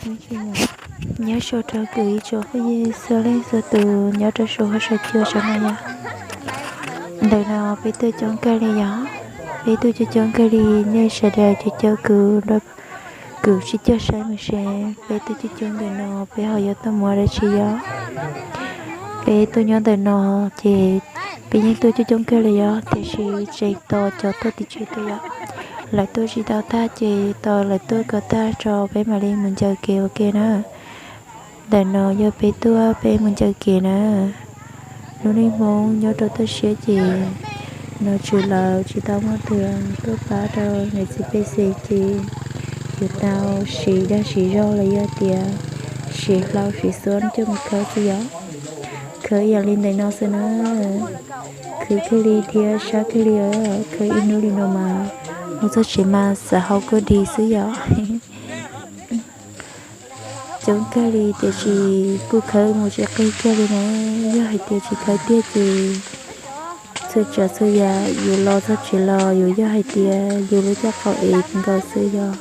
Nyob zoo rau kuv ib tsoom phooj ywg txhua leej txhua tus nyob rau saum huab saum cua saum no yom. Ntawm no peb tuaj coob kawg li yom, peb tuaj coob coob kawg li, nej sawv daws caum caum kuv, kuv sib cog saib mus seb peb tuaj coob coob ntawm no peb ho yuav tuaj mus ua dab tsi yom. Peb tuaj nyob ntawm no ces peb yeej tuaj coob coob kawg li yom, tiam sis tseem tos cov tuaj tim tswv tuaj yom. Lawv tuaj tsis tau tag ces tos lawv tuaj kom tag tso peb mam li mus ncaws kev ua ke na. Ntawm no yog peb tuaj peb mus ncaws kev na. Lub neej Hmoob nyob rau toj siab ces nom tswv lawv tsis tau muaj tus tuaj pab rau niam txiv pej xeem ces yuav tau siv dag siv zog los yog tias siv hlau siv xuab coj mus khawb xwb yom. Khawb ib yam li ntawm no xwb na, khwv kiag li thiab sab kiag li, khawb ib hnub li no mas mus txog tsev mas xav haus kua dig xwb yom. Coob kawg li tiam sis kuj khawb mus tsis qig kiag li na. Yog hais tias tsis khawb tiag ces txhua tsav txhua yam yus los txog tsev los yus yog hais tias yus lub caj qau ev nkaus xwb yom,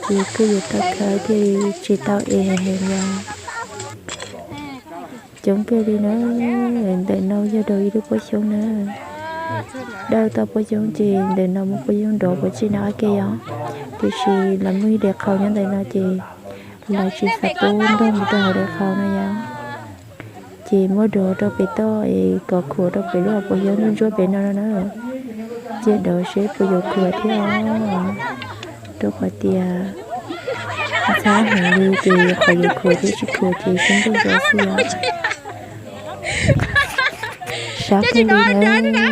ces kuj yuav tau khawb thiaj li tsis tau ev heev yom. Coob kawg li na. Ntawm no yog dua ib lub pob xyoob na. Dawb tau pob xyoob ces ntawm no muaj pob xyoob nrov puas tsi na ua ke yom. Tiam sis lawv muaj ib daim qhau nyob ntawm no ces lawv tsis xav pub ntog mus rau hauv daim qhau no yom. Ces muab dov rau pem toj es kom khuam rau pem lub pob xyoob ntsuab ntsuab pem no no na. Cia dov seb puas yuav khuam thiab os. Rau qhov tias ntxhab heev li ces qhov yuav khuam thiab tsis khuam ces sib ntuj zov xwb yom. Sab kiag li na.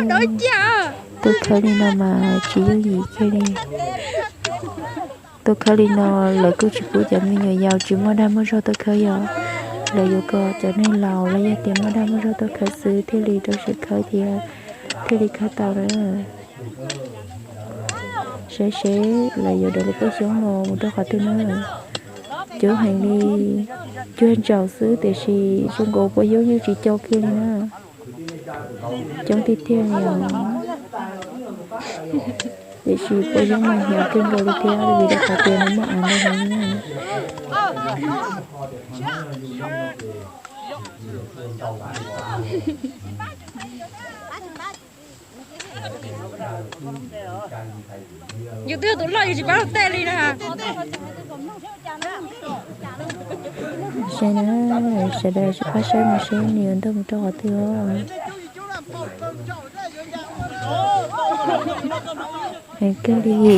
Tuaj khawb li no mas tsis yooj yim kiag li. Tuaj khawb li no lawv kuj tsis pub cov me nyuam yaus tsis muaj dag muaj zog tuaj khawb yom. Lawv yuav kom cov neeg laus los yog tias muaj dag muaj zog tuaj khawb xwb thiaj li rau siab khawb thiab thiaj li khawb tau na. Saib seb lawv yuav dov lub pob xyoob no mus rau qhov twg na. Coob heev li, cuag ntsaum xwb tiam sis zoo nkaus pob xyoob yeej tsis co kiag li na. Coob tiag tiag li os. Tiam sis pob xyoob mas hnyav kawg nkaus li thiab vim rau qhov tias nws muaj av ntau heev li na. Yus twb yog tus loj yus tsis paub tej li na. Saib na, sawv daws sib pab saib mus seb nws yuav ntog mus rau qhov twg os. Heev kawg li.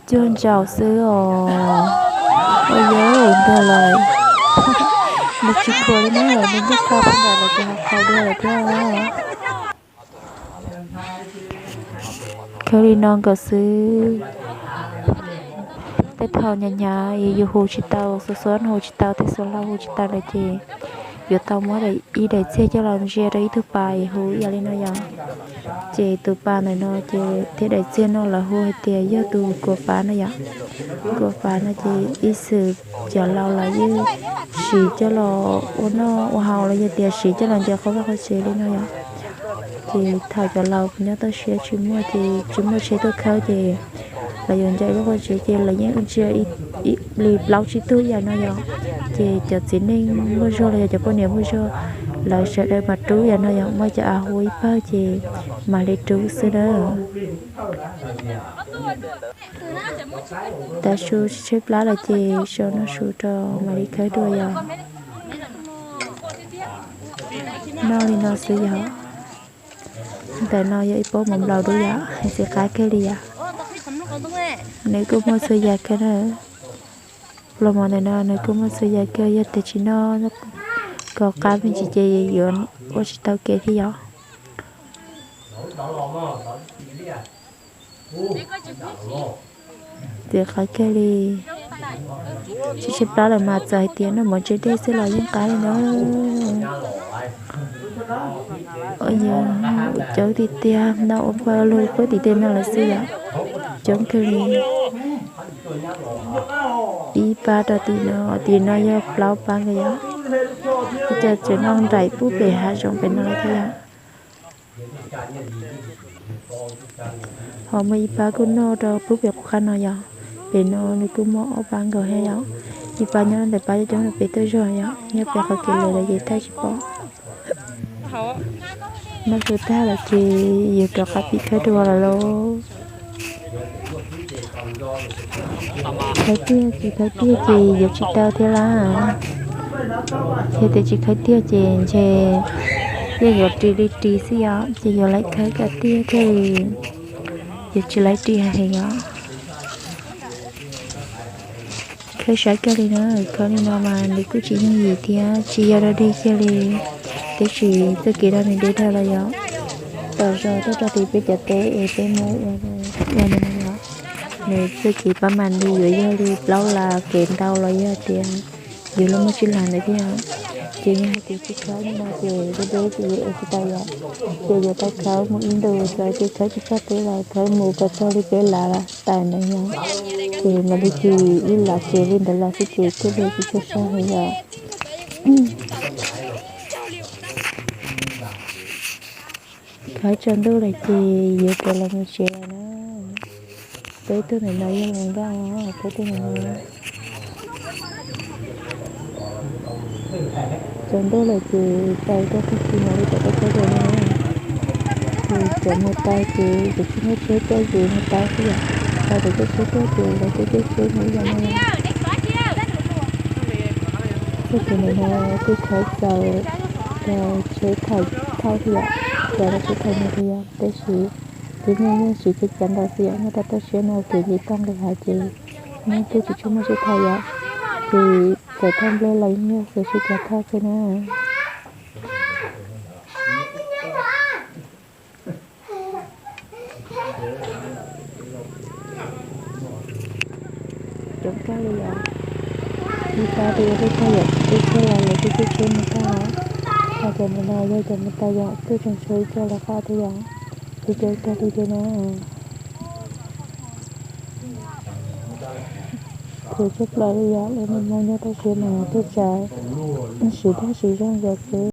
Cuag ntsaum xwb os. Ua yog ntog lawm. Nws tsis khuam li na, nws ntuj qau pab ntawm lawv ces ho qau dua lawm thiab. Khawb li no nkaus xwb. Tej thaum hnyav hnyav yus hu tsis tau, xuas xuas hu tsis tau, tej xuas hlau hu tsis tau lawm ces yuav tau muab ib daim txiag coj los ntsia rau ib tug pas es hu ib yam li no yom. Ces tus pas ntawm no ces thiab daim txiag no lawv hu hais tias yog tus kuam pas no yom. Kuam pas no ces ib txwm cov laus lawv yeej siv coj los ua noj ua haus los yog tias siv coj los ncaws qhov vaj qhov tsev li no yom. Ces thaum cov laus nyob toj siab tsis muaj ces tsis muaj tsheb tuaj khawb ces lawv yuav ncaws lub qhov tsev ces lawv yeej ntsia li plaub tsib tug ib yam no yom. Ces cov txiv neej muaj zog los yog cov poj niam muaj zog, lawv sawv daws mas rub yam no yom, muaj cov av hu ib pawg ces mam li rub xwb na. Tav su tshaib plab lawm ces sau noj su rau mam li khawb dua yom. Noj li no xwb yom. Ntawm no yog ib pob mov nplaum dub yom, txiv qab kiag li yom. Nws kuj muaj txhua yam kiag na. Los mov ntawm no nws kuj muaj txhua yam kiag, yog tias tsis noj kom qab me ntsis ces yuav ua tsis tau kev thiab yom. Txiv qab kiag li. Tsis tshaib plab lawm mas txawm hais tias noj mov ntse dej xwb los yeej qab li na. Ua yog coob tiag tiag, noj ua pawg lug puag tim tej no lawm xwb yom. Coob kiag li. Ib pab rau tim no, tim no yog plaub pab nkaus yom. Ib co tseem noj nraim pub pem hav zoov pem no lawm thiab yom. Ho muaj ib pab kuj noj rau pub pem qub qab no yom. Ces no nws kuj muaj ob pab nkaus thiab yom. Ib pab nyob ntawm pab coob coob rau pem tuaj zog yom, nyob pem qhov kev lawm los ces thaij tsis pom. Noj su tag lawm ces yuav rov qab pib khawb dua lawm lauj. Khawb tiag ces khawb tiag ces yuav tsis tau thiab lawm. Yog tias tsis khawb tiag ces ntshe yeej yuav ris li ris xwb yom, ces yuav laib khawb kom tiag thiaj li yuav tsis laib ris heev os. Khawb sab kiag li na, khawb li no mas nws kuj tsis yooj yim thiab tsis yog dog dig kiag li, tiam sis txoj kev no nws deb dag los yog tom zos tuaj rau tim peb cov teb es peb muab ua li no yom. Nws txoj kev pab mas nws yuav yog li plaub las kev ntau los yog tias yuav luag muaj tsib las ntawd thiab. Ces yog hais tias tsis khawb li no ces deb deb ces yuav ua tsis tau yom. Ces yuav tau khawb mus ib ntus, txawm tias khawb tsis txog peb las, khawb mus kom txog li peb las tawm ntawd yom. Ces mam li ris ib las tsev li ntawd los xwb ces thiaj li tsis tshua sab heev yom. Khawb tsaus ntuj lawm ces yuav rov los mus tsev lawm na. Peb tuaj ntawm no yog Loos Nkauj, peb tuaj ntawm no. Tsaus ntuj lawm ces tau tuaj tag kis mam li rov qab khawb dua na. Ces cov mus tau ces cov tsis muaj tsheb tuaj ces mus tau xwb yom. Tau cov tuaj tsheb tuaj ces lawv tuaj caij tsheb mus ib yam no. Txoj kev ntawm no kuj khawb txaus cov tsheb thauj thiab yom, cov tsheb thauj mus thiab yom, tab sis tib neeg yeej siv tsheb cav ntau xwb yom, nyob rau toj siab no kev nce toj nqis hav ces yeej kuj tsis tshua muaj tsheb thauj yom, ces txawm thauj nplej los yeej yog xwm sib cav thauj xwb na. Coob kawg li yom. Ib pab twb ua tau yom, twb tsheb los lawv twb caij tsheb mus tag. Ho cov ntawm no yog cov mus tau yom, twb tseem tshuav ib co lawv qab thiab yom. Ces coob kawg li thiab na. Khuv tshaj plaws li yom, lawv noj mov nyob toj siab mas tej tsam siv dag siv zog zov xwb.